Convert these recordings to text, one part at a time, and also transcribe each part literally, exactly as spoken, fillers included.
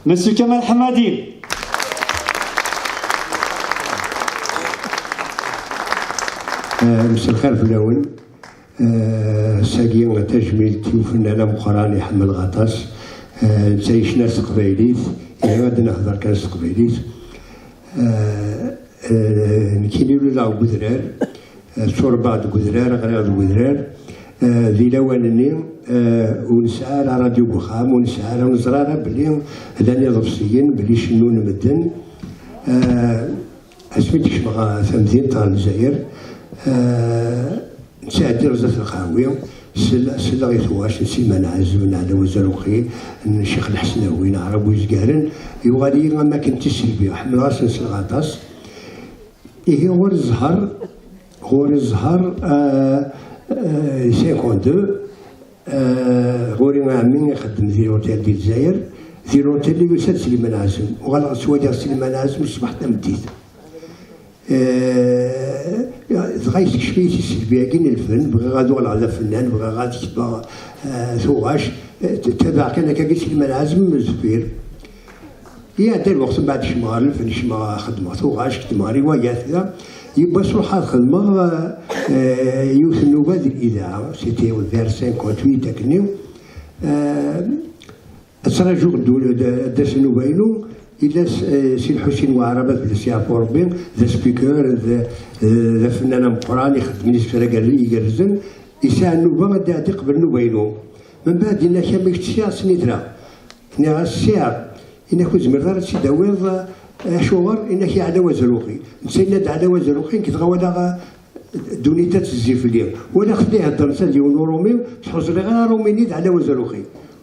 Monsieur Kamal Hamadi. Eh, mselxir fell-awen. Eh, sagi tajmilt i ufennan ameqqran i ḥemmleɣ aṭas. Eh, netta yecna s teqbaylit, ihi ad nehder kan s teqbaylit. Eh, eh, nekkini luleɣ deg udrar, eh, tturebbaɣ deg udrar, ɣriɣ deg udrar. Eh, di lawan-nni, eh, ur nesɛi ara radio deg uxxam, ur nesɛi ara, ur neẓra ara belli llan iḍebsiyen, belli cennun medden. Eh, Asmi d-kecmeɣ ɣer tamdint ɣer Lezzayer, eh, nettɛeddi ɣer zdat lqahwi, sel-, selleɣ i tuɣac n Sliman Ɛazem, n Ɛlawa Zaruqi, n Ccix Lḥesnawi, n Aɛrab Wizgaren, yuɣal-iyi am akken d tiselbi, ḥemmleɣ ad s-nsleɣ aṭas. Ihi ɣur-i zzher, ɣur-i zzher, eh, eh, cinquante-deux, Eh, ɣur-i ɛemmi ixeddem di l'hôtel di Lezzayer. Di l'hôtel-nni yusa-d Sliman Ɛazem. Uɣaleɣ ttwaliɣ Sliman Ɛazem ṣṣbeḥ tameddit. Eh, dɣa yessekcem-iyi tiselbi-agi n lfen, bɣiɣ ad uɣaleɣ d afennan, bɣiɣ ad ketbeɣ, eh, tuɣac. Eh, t-, tabaɛ kan akkagi Sliman Ɛazem deffir. Iɛedda lweqt mbeɛd kecmeɣ ɣer lfen, kecmeɣ xedmeɣ tuɣac, xedmeɣ riwayat da. Yiwwas ruḥeɣ ad xedmeɣ, eh, yiwet n nnuba di l'idaɛa, c'était vers cinquante-huit akkenni. Eh, ad trajuɣ ddu-, d-, d ass n nnuba-inu, yella s-, eh, Si Lḥusin Waɛrab ad fell-as yeɛfu Rebbi, d aspeaker, d, d afennan ameqqran, ixeddmen isefra ger-, igerrzen, yesɛa nnuba ad d-iɛeddi qbel nnuba-inu. Membeɛd yenna-k, "Amek tt-sɛiɣ snitra?" Nniɣ-as, "Sɛiɣ." Yenna-k, "Ur tezmireḍ ara ad tt-id-tawiḍ, eh, acuɣer?" Yenna-k, "Ɛlawa Zerruqi." Netta yenna-d, "Ɛlawa Zerruqi", nekk dɣa walaɣ, eh, ddunit ad tezzi fell-i. Walaɣ-t la ihedder netta d yiwen n Urumi, ur sḥuẓriɣ ara Arumi-nni d Ɛlawa Zerruqi.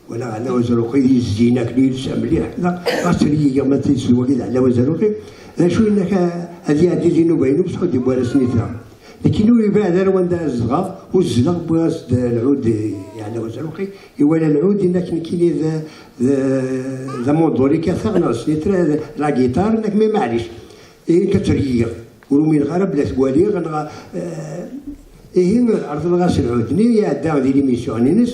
Walaɣ Ɛlawa Zerruqi yezzin akken yelsa mliḥ, neɣ ɣas ad iyi-iga ma d tidet d wagi d Ɛlawa Zerruqi. D acu yenna-k, eh, ad iɛeddi di nnuba-inu, bṣeḥ ur d-yewwi ara snitra. Nekkini ur yebɛid ara wanda ara zedɣeɣ, uzzleɣ, wwiɣ-as-d lɛud i Ɛlawa Zerruqi, iwala lɛud, yenna-k nekkini d, d, d amunduli kkateɣ, neɣ snitra, d la guitare, yenna-k, "Mais maɛlic, ihi nekk ad tergigiɣ, ur umineɣ ara belli ad t-waliɣ, neɣ, eh, ihi, rḍel-as lɛud-nni, iɛedda di l'émission-ines,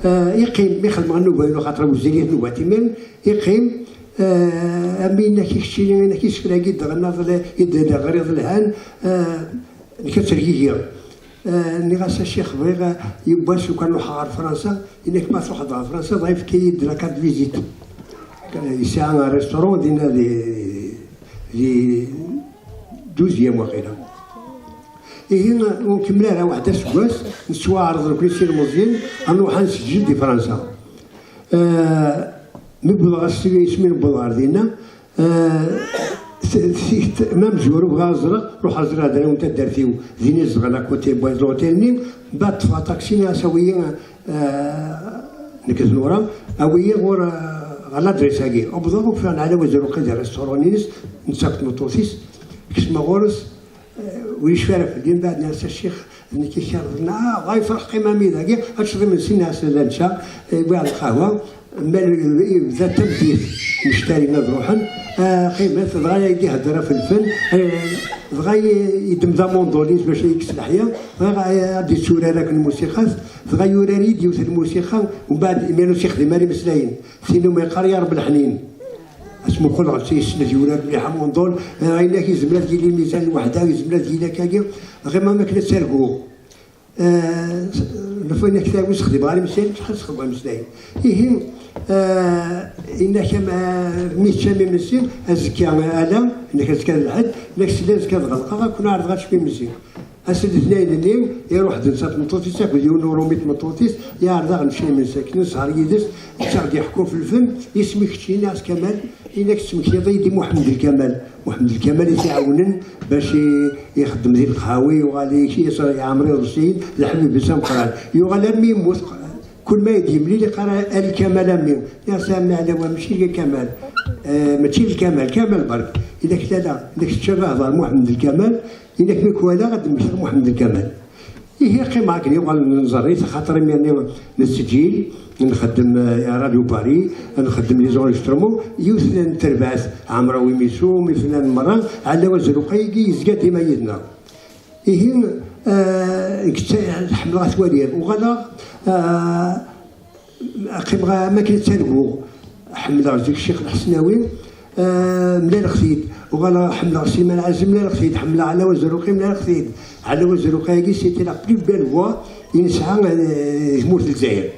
eh, iqqim, mi xedmeɣ nnuba-inu, xaṭer wezzilit nnuba timiren, iqqim, eh, am yenna-k keččini, yenna-k isefra-agi d-ɣennaḍ, i d-ɣriḍ lhan, eh, nekk ad tergigiɣ." Eh, nniɣ-as, "A ccix, bɣiɣ, eh, yiwwas lukan ruḥeɣ ɣer Fransa." Yenna-k, "Ma truḥeḍ ɣer Fransa, dɣa yefka-yi-d la carte de visite." Yesɛa restaurant dinna di, di douzième waqila. Ihi, ur nkemmel ara waḥed aseggas, nettwaɛreḍ nekkni s ilmeẓyen, ad nruḥ ad nseǧǧed di Fransa. Eh, mi wwḍeɣ ass-, asmi newweḍ ɣer dinna, eh, t-, t-, t-, ma mezwar ur bɣiɣ ad ẓreɣ, ruḥeɣ ẓriɣ d ayen n taddart-iw, din i zedɣen, à côté n l'hôtel-nni, mbeɛd ṭṭfeɣ aṭaksi, nniɣ-as, "Awi-yi, eh, nekk d Nura, awi-yi ɣur, eh, ɣer l'adresse-agi." Wwḍeɣ, ufiɣ Ɛlawa Zerruqi di restaurant-ines, netta akked tmeṭṭut-is, kecmeɣ ɣur-s, ur yecfi ara fell-i, mbeɛd nniɣ-as, "A ccix, d nekk i k-ikerḍen." "Ah, dɣa yefreḥ, qqim a mmi dagi, ad teččeḍ imensi." Nniɣ-as, "La, nečča." Yewwi-aɣ lqahwa, mal yebda tameddit, mectari ad ruḥen, ah, qqimet, dɣa i d-ihedder ɣef lfen, eh, dɣa i-, yeddem d amunduli-s bac ad yekkes leḥya, dɣa ad d-yetturar akken lmusiqat, dɣa yurar-iyi-d yiwet n lmusiqa, umbeɛd imir ur s-yexdim ara imeslayen. Tin umi yeqqar "Ya Reb leḥnin". Ad tmuqel ɣef yesnet yurar mliḥ amundul, eh, ayen ak yezmer ad yili lmizan lweḥda, yezmer ad yili akkagi, ɣiman akken ad targu. Eh, s-, nefren ak tawi sexdem ɣer imeslayen, acḥal sexdem ɣer imeslayen. Ihi, eh, inna-k am, eh, mi teččam imensi, azekka, eh, ala, inna-k azekka d lḥedd, inna-k sella azekka ad ɣelqeɣ, ad ken-ɛerḍeɣ ad teččem imensi. Ass n letnayen-nni, iruḥ-d netta d tmeṭṭut-is akked yiwen n urumi n tmeṭṭut-is, iɛreḍ-aɣ nečča imensi akken, nesher yid-s, netta ɣ-d-iḥekku ɣef lfen, isem-ik keččini, nniɣ-as Kamal, inna-k tesmektiḍ-iyi-d i Muḥemmed Lkamal. Muḥemmed Lkamal i t-iɛawnen bac i, ixeddem di leqhawi, yuɣal i, i, iɛemmer iḍebsiyen, leḥbib-is ameqqran. Yuɣal armi yemmut, kul ma i d-yemlil iqqar, "A Lkamal a mmi." Nniɣ-as, "A mmi Ɛlawa, mačči d Kamal. Eh, mačči d Lkamal, Kamal berk." Inna-k, "La, la, inna-k teččiḍ ahḍar Muḥemmed Lkamal." Inna-k, "Mi k-walaɣ ad d-mmektiɣ Muḥemmed Lkamal." Ihi qqimeɣ akken yuɣal nẓerr-it, axaṭer imir-nni nettseǧǧil, nxeddem, eh, Radio Paris, nxeddem les enregistrements, yiwet n terbaɛt, Ɛemrawi Misu, mi flan merra, Ɛlawa Zerruqi-agi yezga dima yid-neɣ. Ihi, eh, nekk tt-, ḥemmleɣ ad t-waliɣ. Uɣaleɣ, eh, qqimeɣ am akken ttarguɣ. Ḥemmleɣ zik Ccix Lḥesnawi, eh, mlaleɣ-t-id. Uɣaleɣ ḥemmleɣ Sliman Ɛazem, mlaleɣ-t-id. Ḥemmleɣ Ɛlawa Zerruqi, mlaleɣ-t-id. Ɛlawa Zerruqi-agi, c'était la plus belle voix i nesɛa, eh, tmurt n Lezzayer.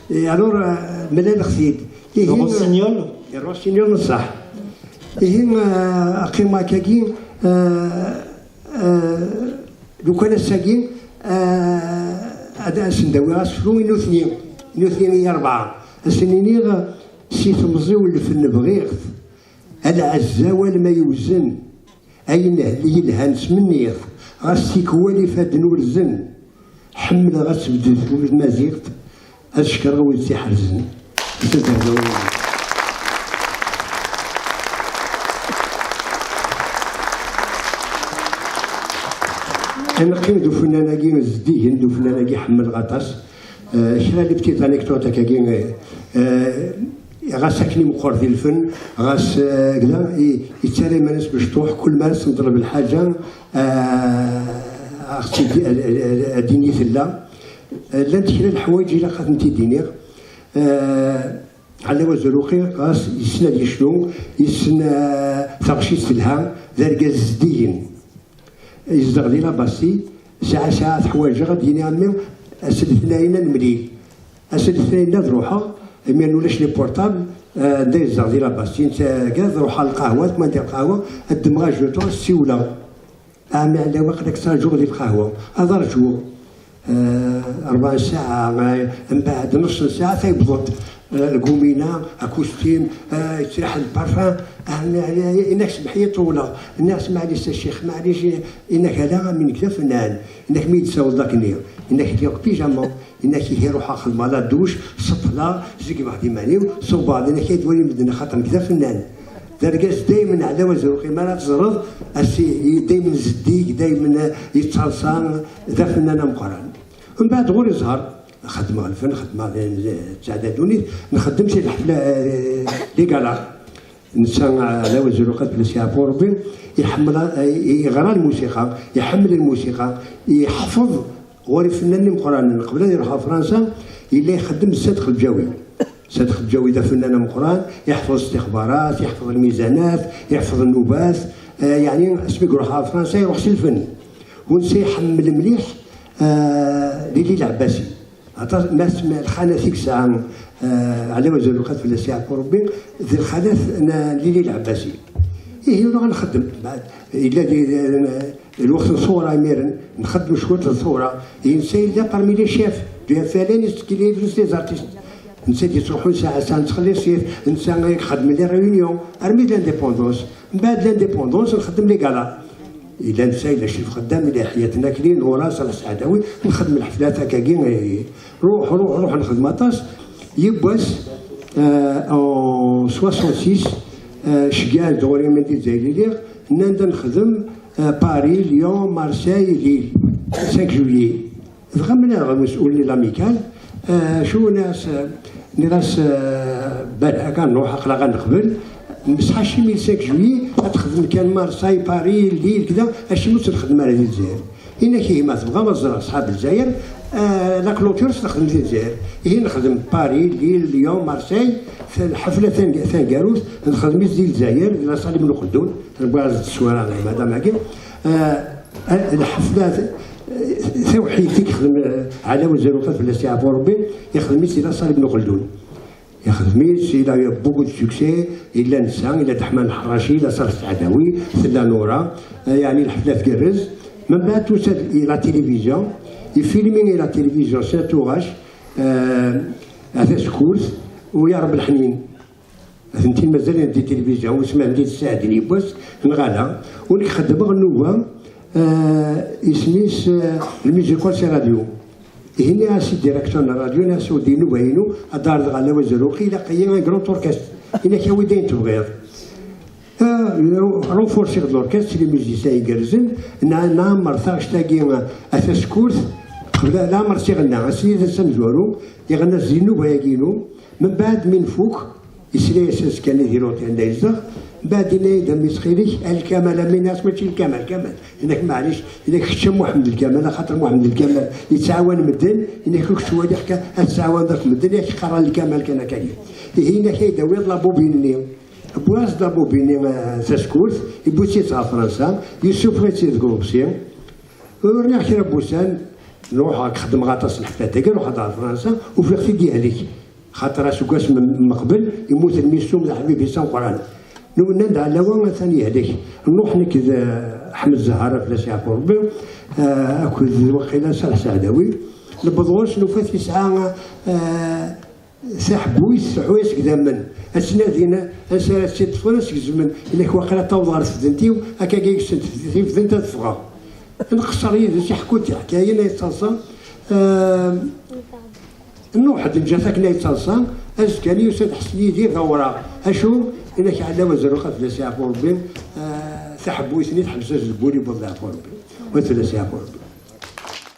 Et alors, eh, mlaleɣ-t-id. Ihi, Rossignol? Eh, Rossignol, ṣṣeḥ. Ihi, eh, aqim akkagi, eh, eh, lukan ass-agi, eh, ad asen-d-awiɣ asefru i nutni, i nutni i rebɛa. Ad sen-iniɣ, si temẓi ulef n bɣiɣ-t, a lɛezza wal ma yewzen, ayen yelhan smenniɣ-t, ɣas tikwal ifadden urzen, ḥemmleɣ ad tebded ula d tmaziɣt, ad cekkreɣ wid tt-iḥerzen. Ad neqqim d ufennan-agi zeddigen, d ufennan-agi ḥemmleɣ aṭas. Eh, kra les petites anecdotes akkagi, eh, eh, ɣas akken i meqqer di lfen, ɣas, eh, kda, i, yettarra iman-is mecṭuḥ, kul ma as-neḍleb lḥaǧa, eh, aɣ-tt-id-, ad, ad, ad d-tini tella. Eh, llant kra n leḥwayeǧ ilaq ad tent-id-iniɣ. Eh, Ɛlawa Zerruqi, ɣas yessen ad yecnu, yessen, eh, taɣect-is telha, d argaz zeddigen. Yezdeɣ di la Bastille, saɛa, saɛa teḥwaǧeɣ ad d-yini, a mmi, ass n letnayen ad nemlil. Ass n letnayen ad ruḥeɣ, imi ulac les portables, eh, anda yezdeɣ di la Bastille, netta, ad ruḥeɣ lqahwa, ad kmandiɣ lqahwa, ad ddmeɣ ajuṭu, ad ssiwleɣ. A mmi Ɛlawa, aql-ak ttraǧuɣ di lqahwa, ad rǧuɣ. Eh, rebɛa ssaɛa, eh, mbeɛd nus n ssaɛa, tayewweḍ-d, eh, lgumina, akustim, eh, yettriḥ lparfan, ah, nna-, nna-, inak semmeḥ-iyi ṭewleɣ, nna-as maɛlic a ccix, maɛlic, inak ala, a mmi nekk d afennan, inak mi yi-d-tessawleḍ akkenni, inak lliɣ deg pijama, inak ihi ruḥeɣ xedmeɣ la douche, ṣeṭṭleɣ, zeggmeɣ-d iman-iw, ṣubbeɣ-d, inak ad yi-d-walin medden axaṭer nekk d afennan. D argaz daymen Ɛlawa Zerruqi, mi ara teẓreḍ, as-, i-, daymen zeddig, daymen, eh, yettaḍsa, d afennan ameqqran. Mbeɛd ɣur-i ẓher, xedmeɣ lfen, xedmeɣ d, d, d ttɛedda ddunit, nxeddem si lḥefla, eh, les galas. Netta, eh, Ɛlawa Zerruqi ad fell-as yeɛfu Rebbi, iḥemmel, eh, yeɣra lmusiqa, iḥemmel lmusiqa, iḥfeḍ ɣur ifennanen imeqqranen. Qbel ad iruḥ ɣer Fransa, yella ixeddem d Sadeq Lǧawi. Sadeq Lǧawi d afennan ameqqran, iḥfeḍ istixbarat, iḥfeḍ lmizanat, iḥfeḍ nnubat, eh, yeɛni asmi iruḥ ɣer Fransa iruḥ s lfen. U netta iḥemmel mliḥ, eh, Lili Lɛebbasi. Aṭas, mass, ma lxanat i yesɛa, eh, Ɛlawa Zerruqi ad fell-as yeɛfu Rebbi, d lxanat n Lili Lɛebbasi. Ihi ur nxeddem. Beɛd, yella di, di, lweqt n ṣṣura imiren, nxeddem cwiṭ n ṣṣura. Ihi netta yella parmi les chefs du F L N, les artistes. Netta i d-yettruḥun saɛa, saɛa nettxelliṣ-it, netta i ixeddmen les réunions, armi d l'indépendance. Mbeɛd l'indépendance, nxeddem les galas. Yella netta, yella Crif Xeddam, yella Yeḥya Tnakli, Nura, Ṣaleḥ Seɛdawi, nxeddem lḥeflat akkagi, eh, ruḥ, ruḥ, ruḥ, nxeddem aṭas. Yiwwas, eh, en soixante-six, eh, ceggeɛ-d ɣur-i mi d-izzayli lliɣ, nnan-d ad nexdem, eh, Paris, Lyon, Marseille, Lille, cinq juillet. Dɣa mlaleɣ amessul-nni l'Amicale, eh, acu nniɣ-as, eh, nniɣ-as, eh, balak ad nruḥ, aql-aɣ ad neqbel. Mbeɛd acimi le cinq juillet ad texdem kan Marseille, Paris, Lille, kda, acimi ur tt-nxeddem ara di Lezzayer? Inak ihi ma tebɣam ad ẓreɣ ṣṣḥab Lezzayer, eh, la clôture s nexdem di Lezzayer. Ihi nexdem Paris, Lille, Lyon, Marseille, f-, lḥefla tang-, taneggarut nxedm-itt di Lezzayer, di la salle Ibn Xeldun. Wwiɣ-d tteswara madam-agi. Eh, eh, lḥefla, eh, tawḥidt i yexdem, eh, Ɛlawa Zerruqi ad fell-as yeɛfu Rebbi, ixdem-itt di la salle Ibn Xeldun. Ixdem-itt, il a eu beaucoup de succès, illa netta, illa Deḥman Ḥerraci, illa Ṣaleḥ Seɛdawi, tella Nura, eh, yeɛni lḥefla tgerrez. Mbeɛd tusa-d i la télévision, ifilmi i la télévision s At Uɣac, eh, At Asekkurt, u Ya Rebbi Leḥnin. Atenti mazal di tilivizyu, usmi d-ssaɛden yiwwas, neɣ ala, u nekk xeddmeɣ nnuba, eh, isem-is, eh, le musical s radio. Ihi nniɣ-as i directeur n radio, nniɣ-as udi nnuba-inu, ad d-ɛerḍeɣ Ɛlawa Zerruqi, ilaq-iyi un grand orchestre. Inak awi-d ayen tebɣiḍ. Eh, renforciɣ-d l'orchestre, les musiciens igerrzen, na-, nɛemmer taɣect-agi, eh, a Tasekkurt, qbel, leɛmer tt-iɣenna, ass-nni d ass amezwaru, iɣenna-s di nnuba-agi-inu, mbeɛd mi nfuk, Yesla-yas azekka-nni di l'hôtel anda yezdeɣ, Mbeɛd yenna-yi-d a mmi ttxil-k, a Lkamal, a mmi-nni-as mačči Lkamal, Kamal. Yenna-k maɛlic, yenna-k kečč a Muḥemmed Lkamal, axaṭer Muḥemmed Lkamal yettɛawan medden, yenna-k ur k-ttwaliɣ ka ad tettɛawaneḍ akk medden, yak qqaren Lkamal kan akka-yi. Ihi yenna-k ad yi-d-tawiḍ labubin-nni. Wwiɣ-as-d labubin-nni, eh, tasekkurt, yewwi-tt-id ɣer Fransa, yessufeɣ-itt-id deg uḍebsi. Ur rniɣ kra n wussan, nruḥ, xedmeɣ aṭas n lḥeflat dagi, ruḥeɣ-d ɣer Fransa, ufiɣ-t-id yehlek. Xaṭer aseggas m-, meqbel, yemmut mmi-s n umeddaḥ Ḥbib Issa Meqqran. Nnan-d ɛlawa atan yehlek. Nruḥ nekk d, eh, Ḥmed Zahara, fell-as yeɛfu Rebbi, eh, akked waqila Salah Saɛdawi. Newweḍ ɣur-s, nufa-t yesɛa, eh, taḥbuyt, teḥwa-yas deg idammen. Ad tt-nadin, ansi ara tt-id-ṭṭfen, ad tt-gezmen. Yenna-k waqila taweḍ ɣer tfdent-iw, akka-agi ggsen tifdent ad ffɣeɣ. Nqeṣṣer yid-s, iḥekku-d tiḥkayin ay yettaḍsa. Eh, Nruḥ-d, nǧa-t akken ay yettaḍsa, azekka-nni yusa-d Ḥsen Yidir d awraɣ. Acu? Yenna-k ɛlawa zerruq ad fell-as yeɛfu Rebbi, eh, taḥebbuyt-nni teḥbes-as deg wul, yewweḍ leɛfu Rebbi. Wa fell-as yeɛfu Rebbi.